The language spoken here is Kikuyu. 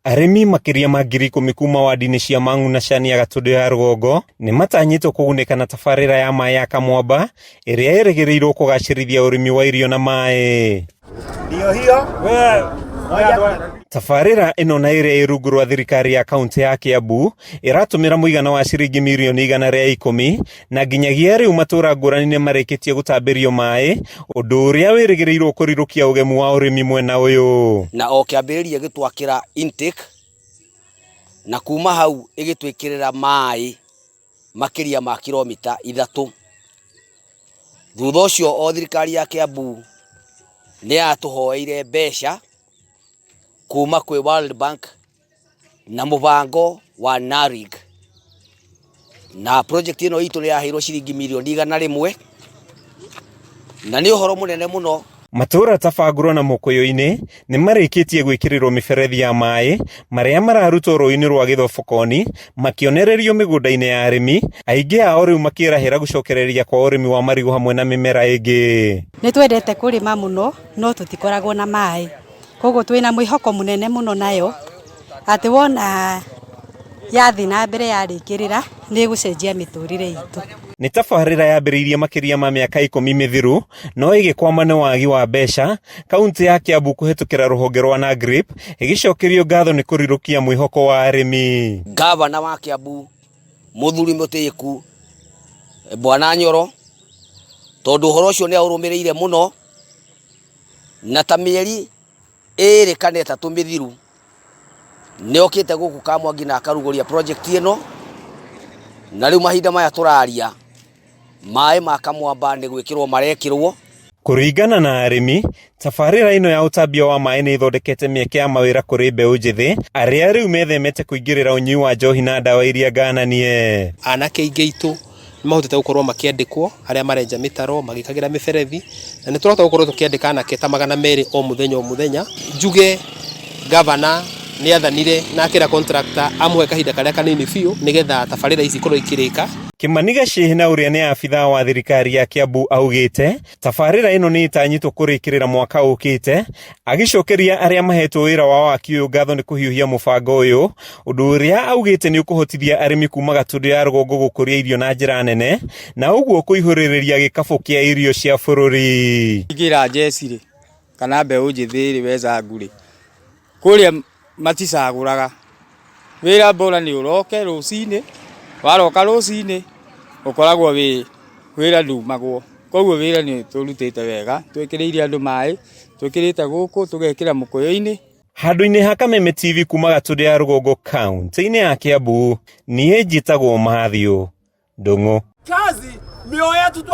Arĩmi makĩria ma 10,000 kuma wadi-inĩ cia Mang'u na Shania Gatũndũ ya rũgongo nĩmatanyĩtwo kũgunĩka na tabarĩra ya maĩ ya Kamwamba ĩrĩa ĩrĩgĩrĩirwo kũgacĩrithia ũrĩmi wa irio na maĩ. Ndio hiyo. Tabarĩra ĩno na ĩrĩa ĩ rungu rwa thirikari ya kaunti ya Kiambu ĩratũmĩra mũigana wa ciringi mirioni 110 na nginyagia rĩu matũra ngũrani nĩmarĩkĩtie gũtambĩrio maĩ ũndũ ũrĩa wĩrĩgĩrĩirwo kũrirũkia ũgemu wa ũrĩmi mwena ũyũ. Na o kĩambĩrĩria ĩgĩtwakĩra intake na kuma hau ĩgĩtwĩkĩrĩra maĩ makĩria ma kilomita 3. Thutha ũcio o thirikari ya Kiambu nĩ yatũhoeire mbeca kuma kwĩ World Bank na mũbango wa NARIG, na project ĩno itũ nĩ yaheirwo ciringi mirioni 100, na nĩ ũhoro mũnene mũno. Matũra ta Bangũrũ na Mũkũyũ-inĩ nĩmarĩkĩtie gwĩkĩrĩrwo mĩberethi ya maĩ marĩa mararutwo rũĩ-inĩ rwa Gĩthobokoni makĩonererio mĩgũnda-inĩ ya arĩmi, aingĩ ao rĩu makĩrahĩra gũcokereria kwa ũrĩmi wa marigũ hamwe na mĩmera ĩngĩ. Nĩ twendete kũrĩma mũno no tũtikoragwo na maĩ, koguo twĩna mwĩhoko mũnene mũno nayo atĩ wona yathiĩ na mbere yarĩkĩrĩra nĩ ĩgũcenjia mĩtũrĩre itũ. Nĩ tabarĩra yambĩrĩirie makĩria ma mĩaka 10 mĩthiru no ĩgĩkwama nĩ wagi wa mbeca, kaunti ya Kiambu kũhetũkĩra rũhonge rwa NAGRIP ĩgĩcokerio ngatho nĩ kũrirũkia mwĩhoko wa arĩmi. Gavana wa Kiambu mũthuri mũtĩĩku Bwana Nyoro, tondũ ũhoro ũcio nĩ aũrũmĩrĩire mũno, na ta mĩeri 2 kana 3 mĩthiru nĩ okĩte gũkũ Kamwangi na akarugũria project ĩno, na rĩu mahinda maya tũraria maĩ ma Kamwamba nĩ gwĩkĩrwo marekĩrwo. Kũringana na arĩmi, tabarĩra ĩno ya ũtambia wa maĩ nĩ ĩthondekete mĩeke ya mawĩra kũrĩ mbeũ njĩthĩ arĩa rĩu methemete kũingĩrĩra ũnyui wa njohi na ndawa iria ngananie. Anake aingĩ aitũ nĩmahotete gũkorwo makĩandĩkwo arĩa marenja mĩtaro magĩkagĩra mĩberethi, na nĩ tũrahota gũkorwo tũkĩandĩka anake ta 200 o mũthenya o mũthenya. Njuge gavana nĩ athanire na akĩra contractor amũhe kahinda karĩa kanini biũ nĩgetha tabarĩra ici ikorwo ikĩrĩka. Kĩmani Gacĩhĩ ũrĩa nĩ abithaa wa thirikari ya Kiambu augĩte tabarĩra ĩno nĩ ĩtanyĩtwo kũrĩkĩrĩra mwaka ũkĩte, agĩcokeria arĩa mahetwo wĩra wa waki ũyũ ngatho nĩ kũhiũhia mũbango ũyũ, ũndũ ũrĩa augĩte nĩ ũkũhotithia arĩmi kuma Gatũndũ ya rũgongo gũkũria irio na njĩra nene na ũguo kũihũrĩrĩria gĩkabũ kĩa irio cia bũrũri. Ingĩra njeci rĩ kana mbeũ njĩthĩ rĩ wenzangu rĩ kũrĩa maticagũraga wĩra bora nĩ ũroke rũcinĩ, waroka rũcinĩ ũkoragwo wĩ wĩra ndumagwo, koguo wĩra nĩ tũrutĩte wega, twĩkĩrĩire andũ maĩ, twĩkĩrĩte gũkũ tũgekĩra mũkũyũ-inĩ. Handũ-inĩ ha Kameme TV kuma Gatũndũ ya rũgongo kaunti-inĩ ya Kiambu, niĩ njĩtagwo Matthew Ndung'u. Kazi mioyo yetu tu.